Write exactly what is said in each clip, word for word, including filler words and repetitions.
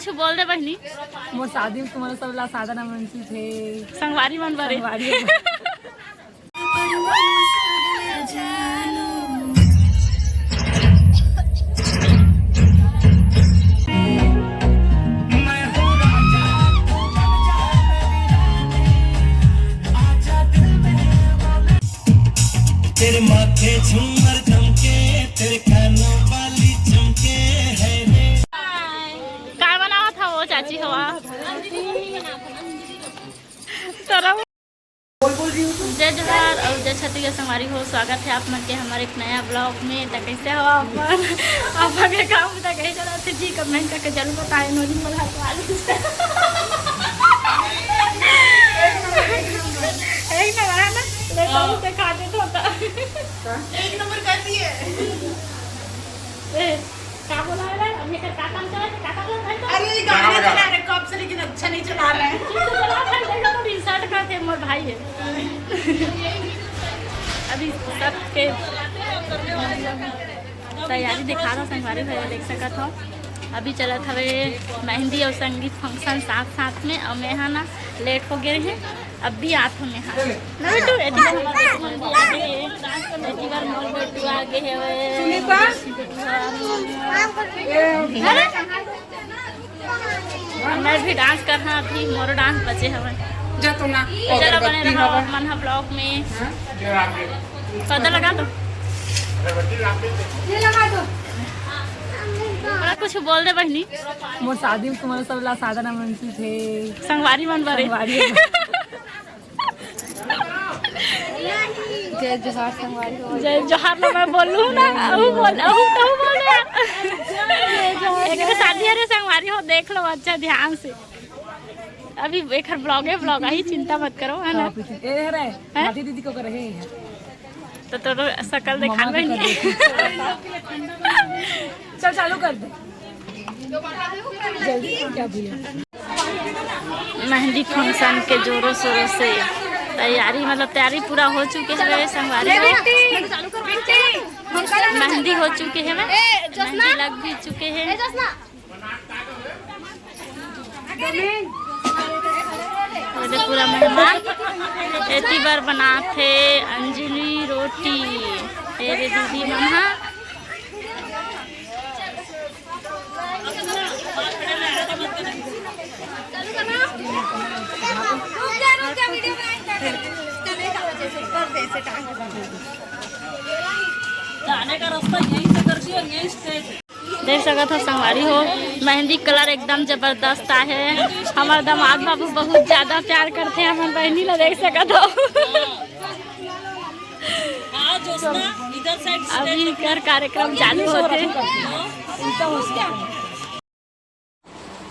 कुछ बोल दे बहिनी। मोर शादी में तुम्हारा सब ला सादा ना मंची थे। संगवारी मन बरे। संगवारी। तेरे माथे झूमर चमके, तेरे कानों वाली चमके है रे। काय बनावत हव वो चाची हवा? तरव। जय जोहार और जय छत्तीसगढ़ संगवारी हो, स्वागत है आप मन के हमारे एक नया ब्लॉग में। त कैसे हो आप मन? आप मन के काम त कैसे चलत हे जी, कमेंट करके जरूर बताएं। नोनी मोला हटवा दी। एक नंबर है ना? ले तो हाँ। उसे खा दे तो होता। एक नंबर कर दिए। ए, का बोला है रे? अब ये कर का काम चला है? का काम चला है? अरे, ये गाना चला रहे कब से, लेकिन अच्छा नहीं चला रहा है। ठीक तो चला था, देखो तो insult करते हैं, मोर भाई है। अभी सबके तैयारी दिखा रहा संगवारी भैया, देख सकत हो। अभी चलत हवे मेहंदी और संगीत function साथ साथ में, और मैं हा ना लेट हो गए हैं। अब भी आत हमें हाँ। ना बेटू, एती बार हमार बेटू मन भी आ गए हैं। एती बार मोर बेटू आ गए हैं, ओए। सुनीता? अरे, मैं भी dance कर हाँ, अभी मोर dance बचे हवे। जा तो ना, तो चलो, बने अगरबत्ती रहो हवा। आप मन हा vlog में। हाँ? पर्दा लगा दो। ये लगा दो। थोड़ा कुछ बोल दे बहिनी। मोर शादी में तुम्हारा सब ला सादा ना मंची थे। संगवारी मन बरे। संगवारी। जय जोहार संगवारी हो। जय जोहार ला मैं बोलूँ ना, अहू बोल, अहू, अहू बोल यार। एक तो शादी हरे संगवारी हो, देख लो अच्छा ध्यान से। अभी एकर vlog है, vlog आही, चिंता मत करो, है ना? हाँ, पीछे। ए, रे, हैं? माटी दीदी को करे हैं। तो तोर शकल देखा मम्मा भी नहीं। कर देती। चल, चालू कर दे। जल्दी, क्या भैया? मेहंदी function के जोरों शोरों से तैयारी, मतलब तैयारी पूरा हो चुके हैं संगवारी हो। मेहंदी हो चुके हैं, मेहंदी लग भी चुके हैं। ओदे पूरा मेहमान एती बर बनात हे अंजली रोटी। ए रे दीदी मन हा। जाने का रास्ता यहीं से कर दिया, यहीं से। देख सकत हो संगवारी हो, मेहंदी colour एकदम जबरदस्त आहे। हमर दामाद बाबू बहुत ज्यादा प्यार करथे हमर बहिनी ला, देख सकत हो। हाँ, ज्योत्सना, इधर side से अभी कर कार्यक्रम चालू होथे।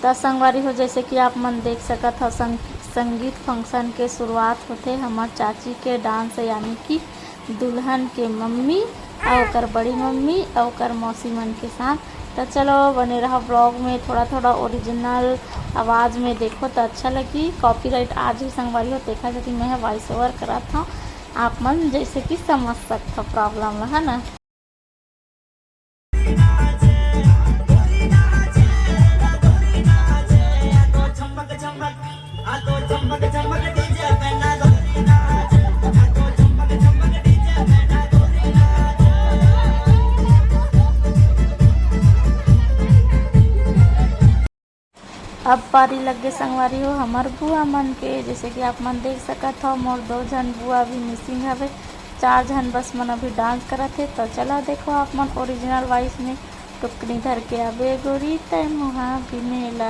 त संगवारी हो, जैसे कि आप मन देख सकत हो, संग-, संगीत function के शुरुआत होथे हमर चाची के dance, यानी कि दुल्हन के मम्मी अउ ओकर बड़ी मम्मी अउ ओकर मौसी मन के साथ। त चलो, बने रहो vlog में। थोड़ा थोड़ा original आवाज़ में देखो त अच्छा लगी। Copyright आ जाही संगवारी हो, तेखर सेती मैं voice over करत हव, आप मन जैसे कि समझ सकत हो problem ला, है ना। अब पारी लग गे संगवारी हो हमर बुआ मन के। जैसे कि आप मन देख सकत हो, मोर दो झन बुआ अभी missing हवे, चार झन बस मन अभी dance करत हे। तो चला देखो आप मन original voice में। टुकनी धर के आबे गोरी तै मुहा बिनेला।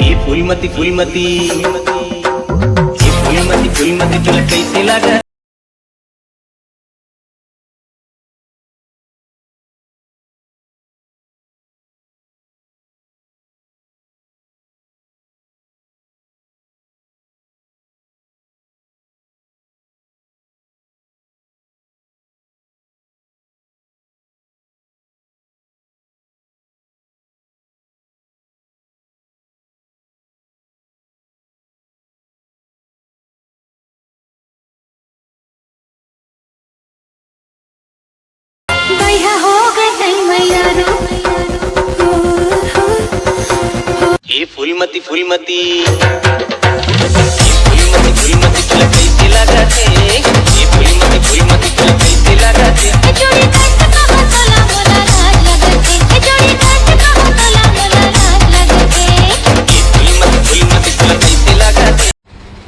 ये फूलमती, फूलमती, ये फूलमती, फूलमती तुला कैसे लगा? मती फूलमती, फूलमती, फूलमती, तोला कइसे लागत हे? ये फूलमती, फूलमती, तोला कइसे लागत हे?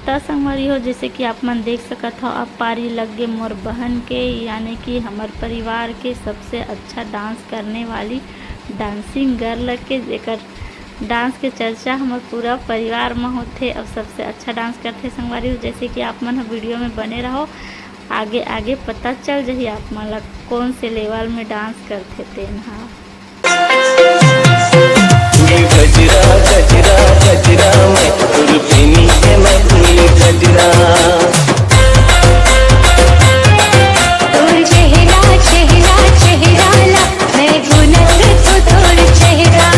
त संगवारी हो, जैसे कि आप मन देख सकत हो, अब पारी लग गे मोर बहन के, यानी कि हमर परिवार के सबसे अच्छा डांस करने वाली डांसिंग गर्ल के, जेकर डांस के चर्चा हमर पूरा परिवार म होथे। अब सबसे अच्छा डांस करथे संगवारी हो, जैसे कि आप मन ह वीडियो में बने रहो, आगे आगे पता चल जही आप मन ला कौन से लेवल में डांस करथे तेन ह। फूल गजरा, गजरा, गजरा, मैं फूल पीनी के मैं फूल गजरा। तोर चेहरा, चेहरा, चेहरा ला, मैं गुनत तो तोर चेहरा।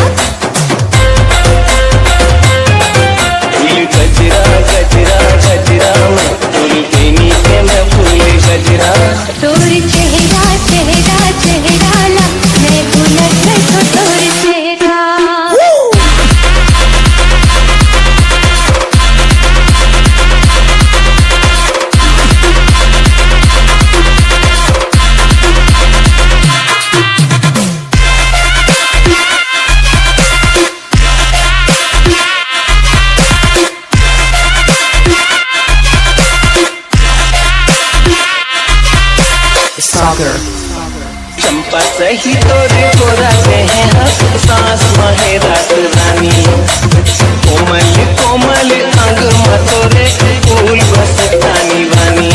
फूल गजरा, गजरा, गजरा, मैं फूल पीनी के मैं फूल गजरा। तोर चेहरा, चेहरा, चेहरा ला, मैं गुनत तो तोर चेहरा। सागर। चंपा सही तोरे गोरा देहे ह, सांस महे रात रानी। कोमल कोमल अंग म तोरे फूल बस तानी बानी।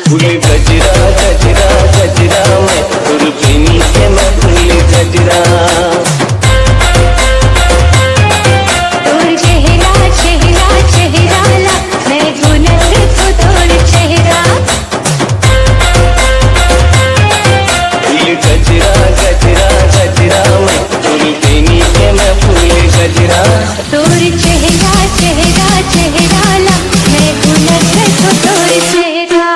फूल गजरा, गजरा, गजरा, मैं फूल पीनी के मैं फूल गजरा। तोर चेहरा, चेहरा, चेहरा ला, मैं गुनत तो तोर चेहरा। फूल गजरा, गजरा, गजरा, मैं फूल पीनी के मैं फूल गजरा। तोर चेहरा, चेहरा, चेहरा ला, मैं गुनत तो तोर चेहरा।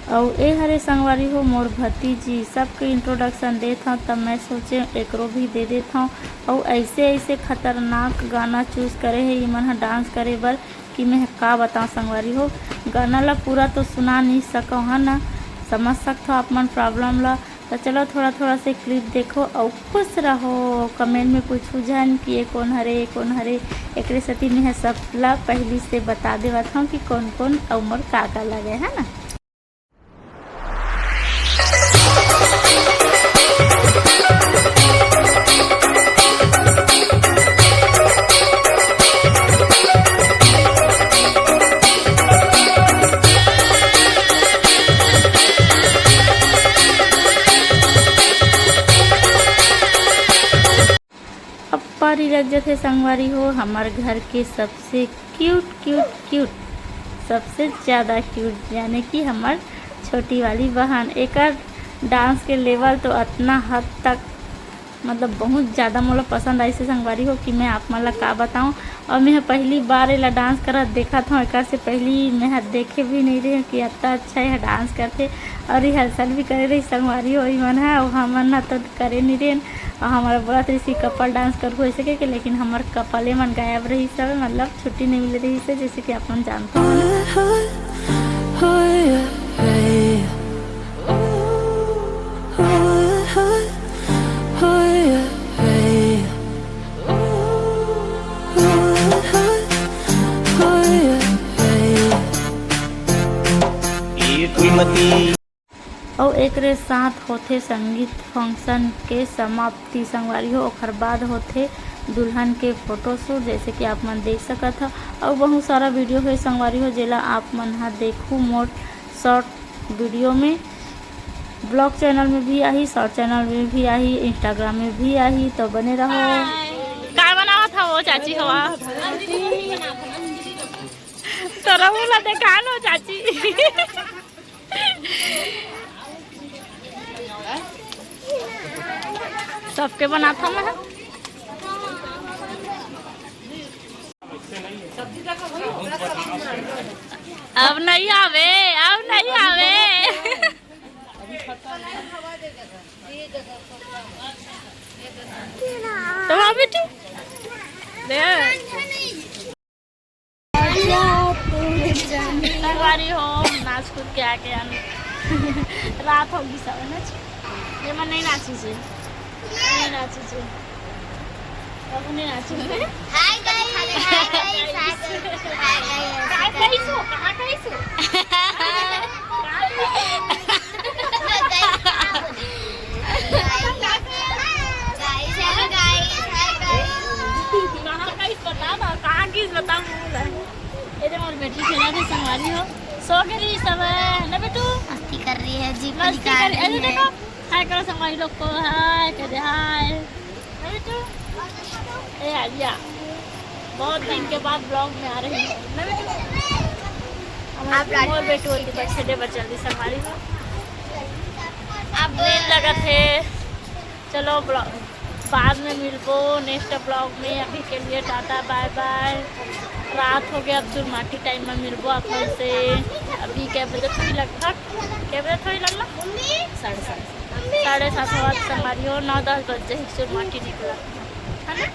अउ ए हरे संगवारी हो मोर भतीजी, सबके introduction देत हव, तब मैं सोचे एकरो भी दे देत हव। अउ ऐसे ऐसे खतरनाक गाना choose करे हे इमन ह dance करे बर कि मैं का बतावं संगवारी हो। गाना ला पूरा तो सुना नहीं सकव है ना, समझ सकथव आप मन problem ला। तो चलो थोड़ा थोड़ा से clip देखो अउ खुश रहो। Comment में पूछू झन कि ये कौन हरे, ये कौन हरे। एकरे सेती मैं ह सब ला पहली से बता देवत हव कि कौन कौन अउ मोर का का लगे है ना। अब पारी लग जथे संगवारी हो, हमर घर के सबसे cute, cute, cute, सबसे ज़्यादा cute, यानी कि हमर छोटी वाली बहन। एकर dance के level तो अतना हद तक मतलब बहुत ज़्यादा मोला पसंद आइस हे संगवारी हो कि मैं आप मन ला का बताऊँ। और मैं ह पहली बार एला डांस करत देखत हूँ, एकर से पहली मैं ह देखे भी नहीं रहे कि इतना अच्छा यह डांस करथे। और रिहर्सल भी करे रही संगवारी हो, ई मन ह, अउ हमन ह तो करे नहीं रहे। और हमारा बोलत रही कपल डांस करहु ऐसे के, लेकिन हमार कपले मन गायब रही सब, मतलब छुट्टी नहीं मिल रही से, जैसे कि आप मन जानते हो। अउ एकरे साथ होथे संगीत फंक्शन के समाप्ति संगवारी हो। ओखर बाद होथे दुल्हन के फोटो शूट, जैसे कि आप मन देख सकत ह। अउ बहुत सारा वीडियो हे संगवारी हो, जेला आप मन ह देखू मोर शॉर्ट वीडियो में। ब्लॉग चैनल में भी आही, शॉर्ट चैनल में भी आही, इंस्टाग्राम में भी आही, तो बने रहो। का बनावत हव वो चाची हवा? तो रहू ला देखा लो चाची। सबके बनात हव मैं। अब नहीं आवे, अब नहीं आवे। तो हाँ बेटी, दे। संगवारी हो, नाच कूद के आके हम रात होगी सब, है ना? ये मन नहीं नाची जी, नहीं नाची जी, अब नहीं नाची जी। Hi guys, hi guys, hi guys, hi guys. कहाँ कहीं सो, कहाँ कहीं सो? कहाँ कहीं बता ना, कहाँ किस बता मुँह ला। ये तो मोर बेटी खेला थे संगवारी हो, सो के रही सब है ना बेटू? मस्ती कर रही है जी, मस्ती कर रही है। देखो, हाय करो संगवारी लोग को, हाय कर दे, हाय। ना बेटू? ए आलिया, बहुत दिन के बाद ब्लॉग में आ रही है ना बेटू? आप मोर बेटू होती बस छेदे बचल दी संगवारी हो। आप नींद लगत है। चलो ब्लॉग बाद में मिलबो नेक्स्ट ब्लॉग में। अभी के लिए टाटा बाय बाय। रात हो गया, अब चुरमाटी टाइम में मिलबो आप मन से। अभी के बजत होही लगभग, के बजत होही लल्ला? साढ़े सात। साढ़े सात होवत संगवारी हो, नौ दस बज जाही चुरमाटी निकला, है ना?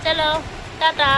चलो टाटा।